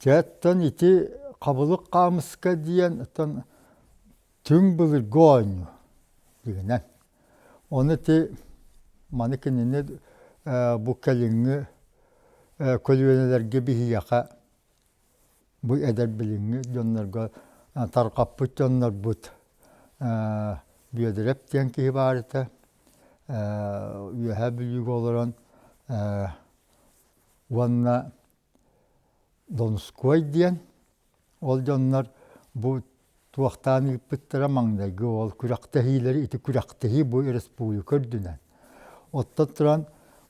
Дьэ, оттон ити хабылык хаамыска диэн оттон түҥ былыргы оонньуу дигинэн. Ону ити маны кинини бу кэлиҥҥи көлүөнэлэргэ биһиэхэ бу эдэр билиҥҥи дьоннорго тарҕаппыт дьоннорбут Бүөдүрэп диэн киһи баар этэ. Үөһээ Бүлүүгэ олорон уонна Донскуой диэн ол дьоннор бу туохтаан ыыппыттара маҥнайгы ол күрэхтэһиилэри ити күрэхтэһии бу республика үрдүнэн. Оттон туран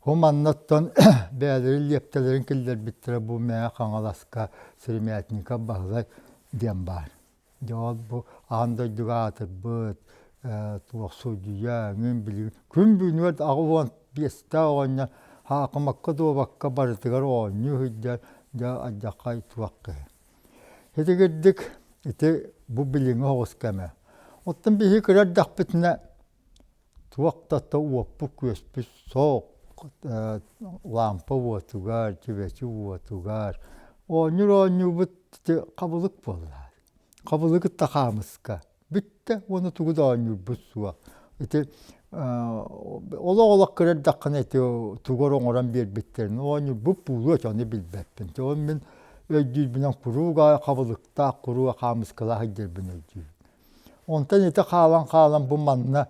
бу маннаттан бэйэлэрин лиэптэлэрин киллэрбиттэрэ бу Мэҥэ Хаҥаласка Сыромятников Баһылай диэн баар. Дьэ ол бу аан дойдуга аатырбыт туох судьуйа эҥин билигин күн бүгүнүгэр 85-тээх оҕонньор хаакымакка дуобакка барытыгар оонньуу сылдьар дьэ алдьархай туох киһи. Итигирдик ити бу билиҥҥи оҕус кэмэ. Оттон биһиги кыра эрдэхпитинэ туох да то уоппут-күөспүт суох лаампа уотугар, чүмэчи уотугар оонньуур оонньуубут ити хабылык буолла. Хабылы кытта хаамыска. Бүттэ уонна тугу да оонньуурбут суох. Ити олох-олох кыра эрдэххинэ ити тугу эрэ оҥорон биэрбиттэрин оонньуурбут буолуо ону билбэппин. Ол мин өйдүүрбүнэн куруук аайы хабылыктаах, куруук хаамыскалаах сылдьарбын өйдүүбүн. Онтон ити хаалан-хаалан бу манна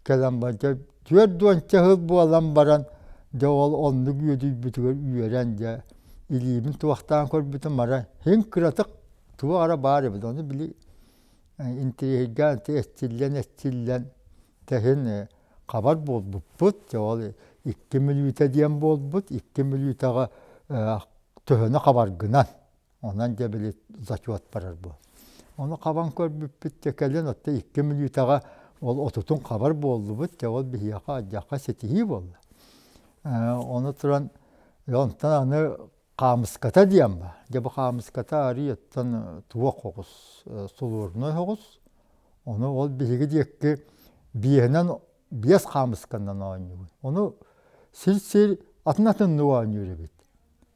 кэлэн баран дьэ 40 сыл буолан баран дьэ ол оннук үөдүйбүтүгэр үөрэн дьэ илиибин туохтаан көрбүтүм арай һин кыратык туох эрэ баар эбит ону били интириэһиргээн эччиллэн-эччиллэн тэһин хабар буолбуппут дьэ ол 2 мүнүүтэ диэн буолбут 2 мүнүүтэҕэ төһөнү хабаргынан Онон дьэ били зачет барар буол. Ону хабан көрбүппүт дьэ кэлин оттон 2 мүнүүтэҕэ ол отутун хабар буоллубут дьэ ол биһиэхэ алдьархай ситиһии буолла. Ону туран онтон аны хаамыската диэн баар. Дьэ бу хаамыската арыый оттон туох оҕус, сулуурунай оҕус. Ону ол биһиги диэки биэһинэн биэс хаамысканан оонньуубут. Ону сир-сир атын-атыннык оонньуур эбит.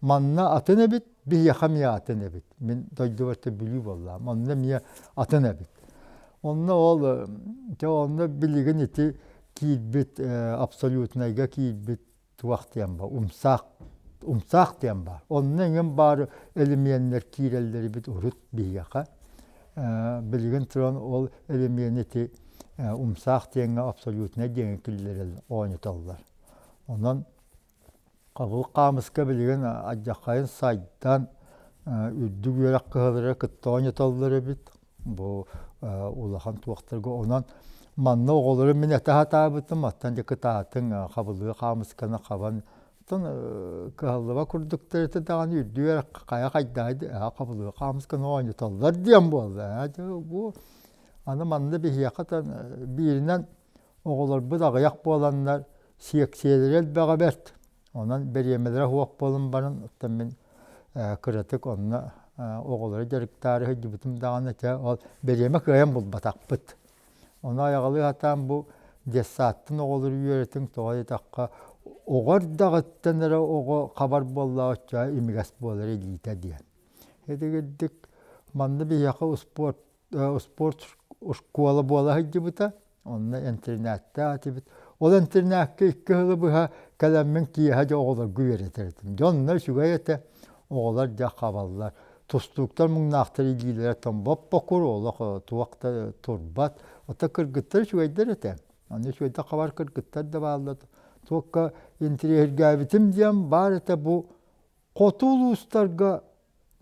Манна атын эбит, биһиэхэ эмиэ атын эбит. Мин дойдубар Бүлүү буоллаҕым, онно эмиэ атын эбит. Онно ол дьэ онно билигин ити киирбит абсолютнайга киирбит туох диэн баар, умсаах умсаах диэн баар. Онно эҥин баар элеменнэр киирэллэр эбит урут биһиэхэ. Билигин туран ол элемени ити умсаах диэҥҥэ абсолютнай диэҥҥэ киллэрэн оонньотоллор. Онон Хабыл хаамыска билигин алдьархайын сайдан, үрдүк үөрэх кыһалара кытта оонньотоллор эбит. Бу улахан туохтарга. Онон манна оҕолору мин этэ сатаабытым, оттон дьэ кытаатыҥ хабылыгы хаамысканы хабан оттон кыһаллыба курдуктар этэ даҕаны үрдүк үөрэх хайа хайдаҕай хабылыгы хаамысканы оонньотоллор диэн буолла. Дьэ бу аны манна биһиэхэ бииринэн Оҕолорбут аҕыйах буоланнар, сиэксийэлэрэ элбэҕэ бэрт. Онон бириэмэлэрэ суох буолан баран, оттон мин кыратык онно оҕолору дьарыктаары сылдьыбытым даҕаны чэ ол бириэмэ кыайан булбатахпыт. Ону айаҕалыы сатаан бу детсадтан оҕолору үөрэтиҥ, тоҕо диэтэххэ, оҕо эрдэҕиттэн эрэ оҕо хабар буоллаҕа оччоҕо имигэс буолар илиитэ диэн. Итигирдик манна биһиэхэ успуорт спорт школа буола сылдьыбыта. Онно интэринээттээх этибит. Ол интэринээккэ 2 сылы быһа кэлэммин киэһэ дьэ оҕолорго үөрэтэр этим. Дьэ онно үчүгэй этэ. Оҕолор дьэ хабаллар. Тустууктар муҥнаахтар илиилэрэ томбоппокур, олох туох да турбат. Оттон кыргыттар үчүгэйдэр этэ. Онно үчүгэйдик хабар кыргыттар да бааллар. Туохха интириэһиргээбитим диэн баар этэ бу хоту улуустарга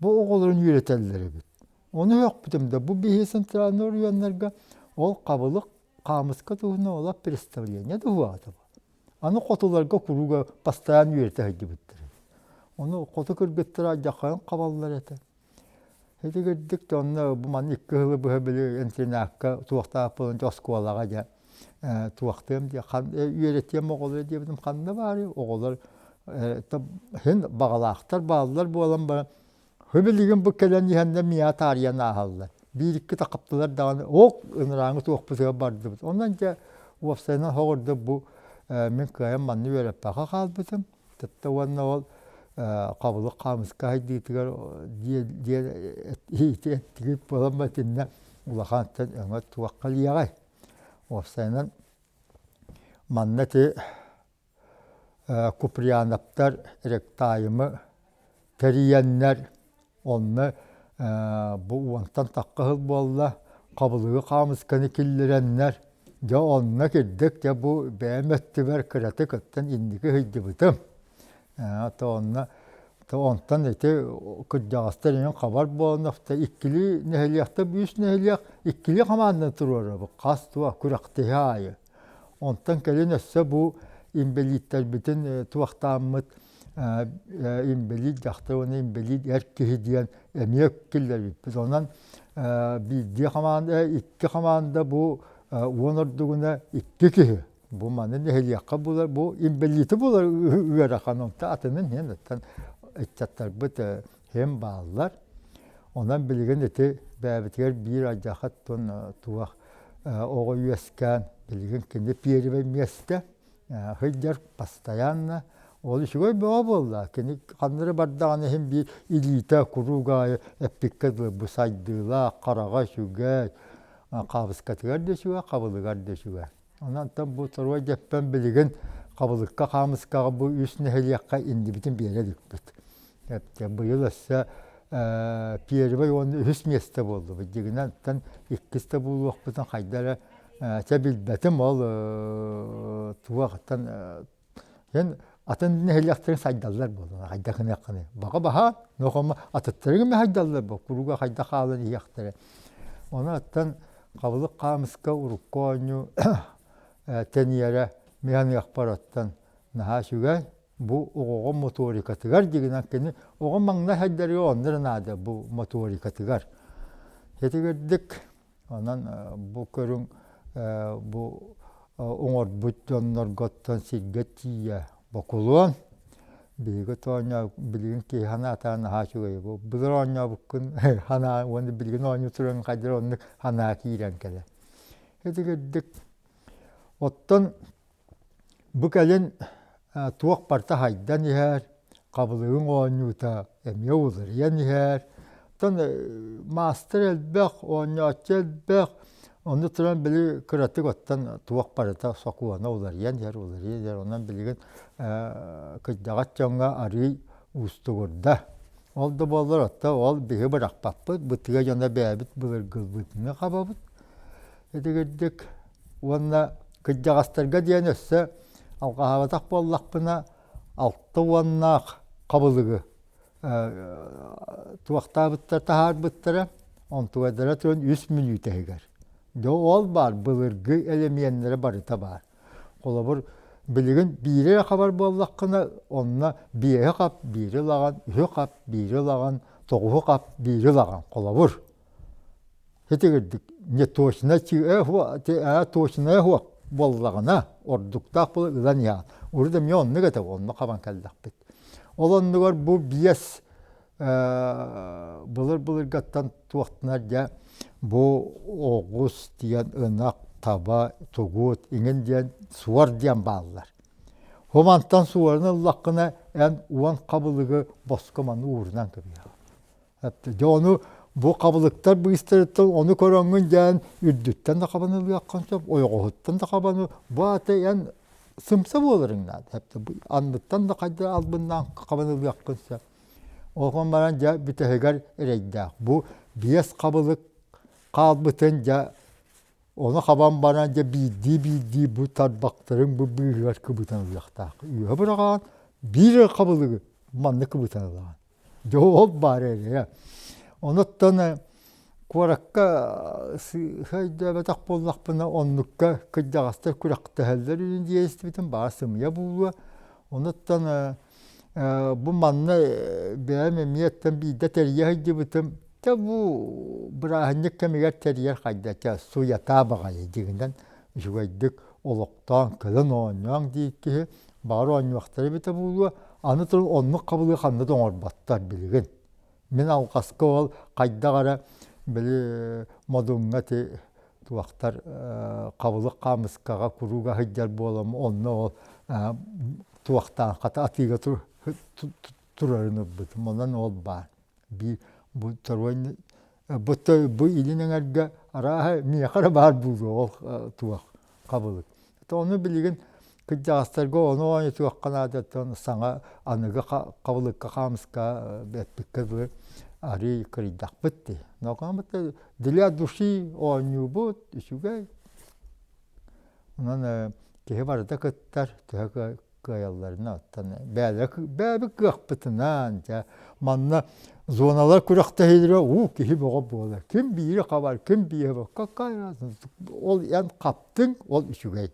Бу оҕолорун үөрэтэллэр эбит. Ону үөхпүтүм да бу биһи центральный оройуоннарга ол хабылык хаамыска туһунан олох представление да уһаата. Аны хотуларга курууга постоянно үөрэтэ сылдьыбыттар. Ону хоту кыргыттара алдьархайын хабаллар этэ. Ити кырдьык да онно бу манна 2 сылы быһа били интернакка туохтаах буолан оскуолаҕа дьэ туохтыам диye үөрэтиэм оҕолоро диэбитим ханна баарый оҕолор һин баҕалаахтар бааллар буолан баран билигин бу кэлэн иһэннэр миэхэ таарыйан ааһаллар биир-икки тахаптылар даҕаны ок ынырааҥы туохпутугар бардыбыт онон дьэ уопсайынан хоҕурда бу мин кыайан манна үөрэппэххэ хаалбытым тытта уонна ол хабылык хаамыска хайдыытыгар диэн эттигит буолан итиннэ улахантан өҥө туохха лиэҕэй. Уопсайынан манна ити Куприяновтар ректайымы тэрийэннэр онно бу уонтан тахха сыл буолла хабылыгы хаамысканы киллэрэннэр дьэ онно кирдик дьэ бу бэйэм өттүбэр кыратык оттон инники сылдьыбытым то онно то онтон ити кырдьаҕастар иҥин хабар буолан иккилии нэһилиэктэр үс нэһилиэк иккилии хамаанданы туруорабыт хас туох күрэхтэһии аайы Онтон кэлин өссө бу инбэлииттэрбитин туохтааммыт инбэлиит дьахтар уонна инбэлиит эр киһи диэн эмиэ киллэрбиппит. Онон биирдии хамаанда, икки хамаанда бу уон ордугуна икки киһи. Бу маны нэһилиэккэ булар, бу инбэлиити булар ыарахан, онто атынын иһин оттон ыччаттарбыт һэм бааллар. Онон билигин ити бэйэбитигэр биир алдьархай туох оҕо үөскээн билигин кини пиэрибэй миэстэ сылдьар постоянно ол үчүгэй бөҕө буолла кини ханна эрэ бардаҕына иһин биир илиитэ куруук аайы эппиккэ дылы бу сайдыылаах хараҕа үчүгэй хаабыскатыгар да үчүгэй хабылыгар да үчүгэй онон бу торуой дьэппэн билигин хабылыкка хаамыскаҕа бу үс нэһилиэккэ иннибитин биэрэ иликпит Быйыл өссө первый уонна үһүс миэстэ буоллубут. Дьиҥинэн иккис да буолуохпутун хайда эрэ чэ билбэтим ол туохтан эн атын нэһилиэктэрин сайдаллар буоллун хайдах гыныаххыный баҕа баһа нохомо атыттарыҥ эмэ сайдаллар бу курууга хайдах хаалан иһиэхтэрэ ону оттон хабылык хаамыска урукку оонньуу тэнийэрэ миһаныахпар оттон наһаа үчүгэй Бу оҕоҕо моторикатыгар дьигинэн кини оҕо маҥнай хайдарыга онно эрэ наада бу моторикатыгар. Этигирдик онон бу көрүҥ бу оҥорбут дьоннорготтон сиргэ тиийэ бокулуон биһиги оонньоо билигин киһи санаата наһаа үчүгэй бу былыр оонньообуккун санаа уонна билигин оонньуу туран хайдах оннук санаа киирэн кэлэр. Этигирдик оттон Бу кэлин туох барыта хайдан иһэр, хабылыгыҥ оонньуута эмиэ уларыйан иһэр. Оттон маастар элбэх, оонньооччу элбэх, онно туран били кыратык оттон туох барыта сокуона уларыйан иһэр, уларыйан иһэр. Онон билигин кырдьаҕас дьоҥҥо арыый уустугурда. Ол да буоллар оттон ол биһи бырахпаппыт, бытыга дьоно бэйэбит былыргылбытыны хабабыт. Итигирдик Уонна кырдьаҕастарга диэн өссө алҕаһаабатах буоллахпына алта уоннаах хабылыгы туохтаабыттар таһаарбыттара онтугайдара туран үс мүнүүтэ иһигэр. Дьэ ол баар былыргы элэмиэннэрэ барыта баар. Холобур, билигин биири эрэ хабар буоллаххына онно биэһи хап, биири ылаҕын, үһү хап, биири ылаҕын, тоҕуһу хап, биири ылаҕын. Холобур, Итигирдик не точно точная суох буоллаҕына ордуктаах буола ылан иһэҕин. Урут эмиэ оннук этэ, онно хабан кэллэхпит. Ол оннугар бу биэс былыр-былыргаттан туохтанар дьэ бу оҕус диэн ынах, таба, тугут иҥин диэн суор диэн бааллар. Бу мантан суорун ыллаххына эн уон хабылыгы босхо маны уурунан кэбиһэҕин. Дьэ ону бу хабылыктар быыстарыттан ону көрөҥҥүн дьээн үрдүттэн да хабан ылыаххын сөп, ойоҕоһуттан да хабан бу аата эн сымса буоларыҥ наада. Анныттан да хайда албыннаан хабан ылыаххын сөп. Оҕон баран дьэ бүтэһигэр эрэйдээх. Бу биэс хабылык хаалбытын дьэ ону хабан баран дьэ биирдии-биирдии бу тарбахтарын бу быыһыгар кыбытан ылыахтаах. Үөһэ быраҕаҕын биир хабылыгы маннык кыбытан ылаҕын. Дьэ ол баар эрэ. Онуттан куоракка сыыһа өйдөөбөтөх буоллахпына оннукка кырдьаҕастар күрэхтэһэллэр үһү диэн истибитим баҕар сымыйа буолуо. Онуттан бу манна бэйэм эмиэ биирдэ тэрийэ сылдьыбытым. Дьэ бу бырааһынньык кэмигэр тэрийэр хайда чэ суйатаа баҕайы дьиҥинэн үчүгэйдик олохтоон кэлэн оонньооҥ диир киһи баҕар оонньуохтара эбитэ буолуо, аны туран оннук хабылыы ханна да оҥорботтор билигин. Мин алҕаска ол хайдах эрэ били модуҥҥа ити туохтар хабылык хаамыскаҕа куруук аһыйдар буолан онно ол туохтаан хата атыыга турарын ылбытым. Онон ол баар. Биир бу второй бу бу илин эҥэргэ арааһа миэхэ эрэ баар буолуо ол туох хабылык. Ону билигин кырдьаҕастарга ону оонньотуохха наадаттан саҥа аныгы хабылыкка хаамыска эппиккэ дылы арыый кырыйдахпыт дии. Но для души оонньуубут үчүгэй. Онон киһи барыта кыттар, төһө кыайалларына оттон бэйэлэрэ бэйэбит кыахпытынан дьэ манна зоналар күрэхтэһиилэрэ уу киһи бөҕө буолар ким биири хабар ким биири какая разница ол эн хаптыҥ ол үчүгэй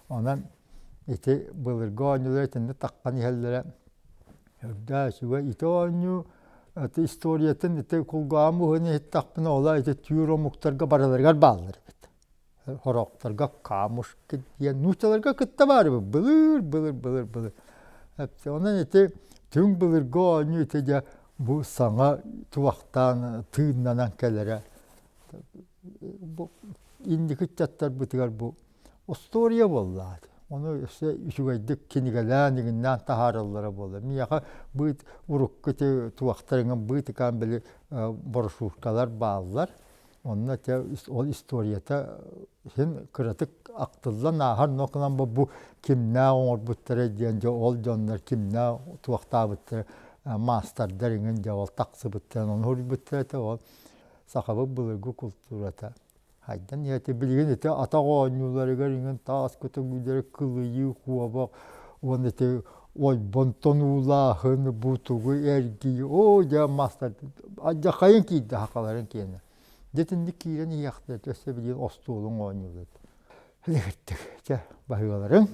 онон ити былыргы оонньуулар итиннэ таххан иһэллэрэ үрдээ үчүгэй ити оонньуу ити историятын ити кулгааҕым уһун иһиттэхпинэ ола ити түүр омуктарга барыларыгар бааллар эбит Хорохторго камушки диэн нууччаларга кытта баар эбит былыр былыр былыр былыр. Онон ити түҥ былыргы оонньуу ити дьэ бу саҥа туохтаан тыыннанан кэлэрэ бу инники ыччаттарбытыгар бу остуоруйа буоллаат. Ону өссө үчүгэйдик кинигэлээн иҥиннээн таһаараллара буолла. Миэхэ быыт урукку ити туохтарыҥын быытыкаан били брошюркалар бааллар. Онно те ол историята син кыратык ахтыллан ааһар нокунан бу кимнээх оҥорбуттара диэн дьэ ол дьоннор кимнээх туохтаабыттара маастардар иҥин дьэ ол тахсыбыттарын ону суруйбуттара этэ ол сахабыт былыргы култуурата хайдан иһэтэ билигин ити атах оонньууларыгар иҥин таас көтөгүүлэри кылыйыы куобах уонна ити ойбонтон уулааһын бу тугу эргийии оо дьэ маастар алдьархайын киирдэ сахаларын киэнэ дьэ итинник киирэн иһиэхтэрэ өссө билигин остуолуҥ оонньуулар Илиһиттик чэ баһыыларыҥ.